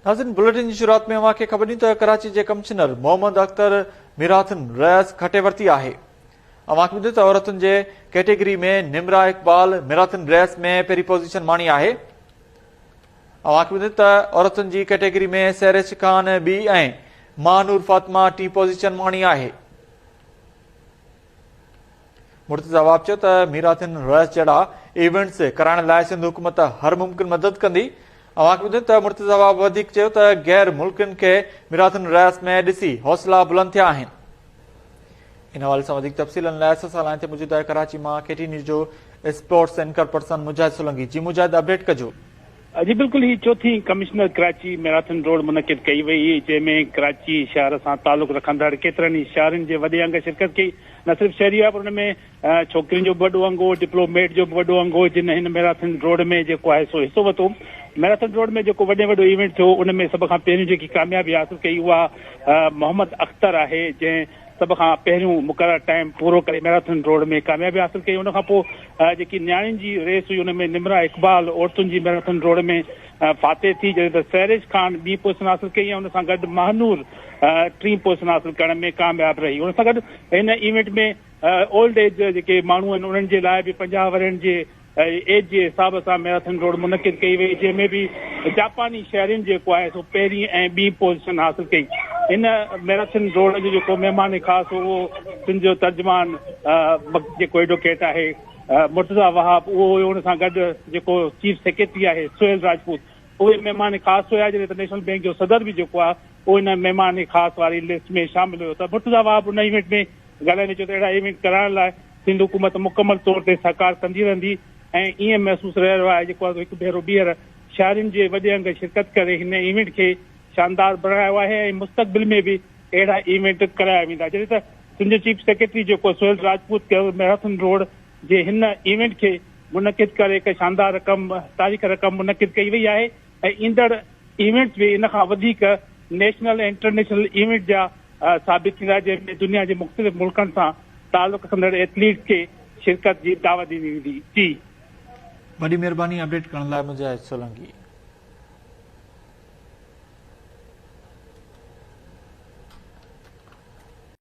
ناظرين بليٽن جي شروعات ۾ اوهان کي خبر ڏيون ته ڪراچي جي commissioner Muhammad Akhtar marathon race کٽي ورتي آهي. اوهان کي ٻڌايون ته عورتن جي category ۾ Nimra Iqbal marathon race ۾ پهرين پوزيشن ماڻي آهي. اوهان کي ٻڌايون ته عورتن جي ڪيٽيگري ۾ سحرش خان ٻي ۽ ماهنور فاطمه ٽين پوزيشن ماڻي آهي. مرتضيٰ وهاب چيو ته ميراٿن ريس جهڙا ايونٽس ڪرائڻ لاء سنڌ حڪومت هر ممڪن مدد ڪندي. اوهان کي ٻڌايون ته مرتضيٰ وهاب وڌيڪ چيو ته غير ملڪين کي ميراٿن ريس ۾ ڏسي حوصلا بلند ٿيا آهن. ان حوالي سان وڌيڪ تفصيلن لاء اسان سان لائين تي موجود آهي ڪراچي مان ڪي ٽي نيوز جو اسپورٽس اينڪر پرسن مجاهد سولنگي. جي مجاهد اپڊيٽ ڪجو. جي بلڪل هي چوٿين ڪمشنر ڪراچي ميراٿن ڊوڙ منعقد ڪئي وئي جنهن ۾ ڪراچي شهر سان تعلق رکندڙ ڪيترن ئي شهرين جي وڏي انگ شرڪت ڪئي نه صرف شهري هئا پر ان ۾ ڇوڪرين جو به وڏو انگ هو ڊپلوميٽ جو به وڏو انگ هو جن هن ميراٿن ڊوڙ ۾ جيڪو آهي سو حصو ورتو ميراٿن ڊوڙ ۾ جيڪو وڏي وڏو ايونٽ ٿيو ان ۾ سڀ کان پهريون جيڪي ڪاميابي حاصل ڪئي اها محمد اختر آهي جنهن سڀ کان پهريون مقرر ٽائيم پورو ڪري ميراٿن ڊوڙ ۾ ڪاميابي حاصل ڪئي ان کان پوء جيڪي نياڻين جي ريس هئي ان ۾ نمرا اقبال عورتن جي ميراٿن ڊوڙ ۾ فاتح ٿي جڏهن ته سحرش خان ٻي پوزيشن حاصل ڪئي ۽ ان سان گڏ ماهنور ٽين پوزيشن حاصل ڪرڻ ۾ ڪامياب رهي ان سان گڏ هن ايونٽ ۾ اولڊ ايج جيڪي ماڻهو آهن انهن جي لاء به 50 ورهين جي ايج جي حساب سان ميراٿن ڊوڙ منعقد ڪئي وئي جنهن ۾ به جاپاني شهرين جيڪو آهي سو پهرين ۽ ٻي پوزيشن حاصل ڪئي هن ميراٿن ڊوڙ جو جيڪو مهمان خاص هو اهو سنڌ جو ترجمان جيڪو ايڊووڪيٽ آهي مرتضيٰ وهاب اهو هيو ان سان گڏ جيڪو چيف سيڪريٽري آهي سهيل راجپوت اهي مهمان خاص هيا جڏهن ته نيشنل بينڪ جو صدر به جيڪو آهي اهو ان مهمان خاص واري لسٽ ۾ شامل هيو ته مرتضيٰ وهاب ان ايونٽ ۾ ڳالهائيندي چيو ته اهڙا ايونٽ ڪرائڻ لاء سنڌ حڪومت مڪمل طور تي سهڪار ڪندي رهندي ۽ ائين محسوس رهيو آهي جيڪو هڪ ڀيرو ٻيهر شهرين جي وڏي انگ شرڪت ڪري هن ايونٽ کي شاندار بڻايو آهي ۽ مستقبل ۾ به اهڙا ايونٽ ڪرايا ويندا جڏهن ته سنڌ جو چيف سيڪريٽري جيڪو سهيل راجپوت ميراٿن روڊ جي هن ايونٽ کي منعقد ڪري هڪ شاندار رقم تاريخ رقم منعقد ڪئي وئي آهي ۽ ايندڙ ايونٽس به ان کان وڌيڪ نيشنل ۽ انٽرنيشنل ايونٽ جا ثابت ٿيندا جنهن ۾ دنيا جي مختلف ملڪن سان تعلق رکندڙ ايٿليٽس کي شرڪت جي دعوت ڏني ويندي. جي. وڏي مهرباني اپڊيٽ ڪرڻ لاء مجاهد سولنگي.